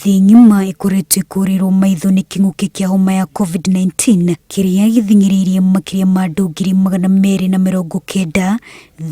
Thĩ ng'ima ĩkoretwo ĩkũrĩrwo maitho nĩ kĩng'ũki kĩa homa ya Covid-19 kĩrĩa gĩthing'ĩrĩirie makĩria ma andũ 290,000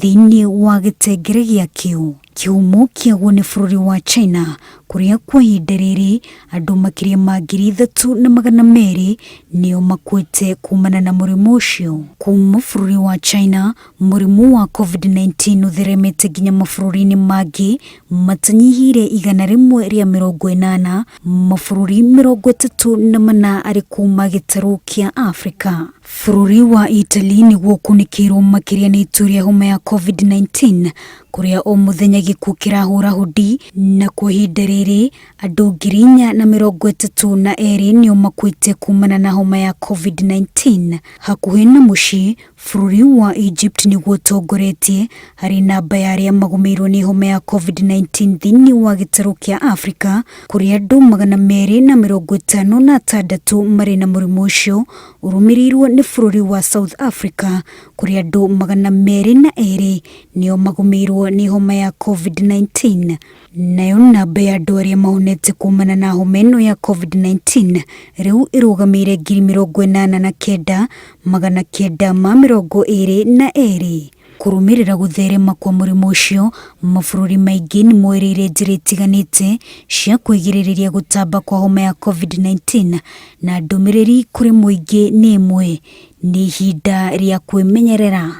thĩinĩ wa gĩtengere gĩakĩo. Kĩhumo kĩaguo nĩ bũrũri wa China kũrĩa kwa ihinda rĩrĩ andũ makĩria ma 3,200 nĩo makuĩte kumana na mũrimũ ũcio. Kuma bũrũri wa China, mũrimũ wa Covid-19 ũtheremete nginya mabũrũri-inĩ mangĩ matanyihĩire 180, mabũrũri 34 arĩ kuma gĩtarũ kĩa Afrika. Bũrũri wa Italy nĩguo ũkunĩkĩirwo makĩria nĩ itu rĩa homa ya Covid-19 kũrĩa o mũthenya gĩkuũ kĩrahũra hũndi na kwa ihinda rĩrĩ andũ 4,032 nĩo makuĩte kumana na homa ya Covid-19. Hakuhĩ na mũciĩ, bũrũri wa Egypt nĩguo ũtongoretie harĩ namba ya arĩa magũmĩirwo nĩ homa ya Covid-19 thĩinĩ wa gĩtarũ kĩa Afrika kũrĩa andũ 256 marĩ na mũrimũ ũcio ũrũmĩrĩirwo nĩ bũrũri wa South Africa kũrĩa andũ 202 nĩo magũmĩirwo nĩ homa ya Covid-19. Nayo namba ya andũ arĩa mahonete kumana na homa ĩno ya Covid-19 rĩu ĩrũgamĩire 89,922. Kũrũmĩrĩra gũtherema kwa mũrimũ ũcio, mabũrũri maingĩ nĩ moereire njĩra itiganĩte cia kwĩgirĩrĩria gũtamba kwa homa ya Covid-19 na ndũmĩrĩri kũrĩ mũingĩ nĩ ĩmwe, nĩ ihinda rĩa kwĩmenyerera.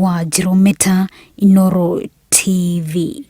Wanjirũ Meta, Inooro TV.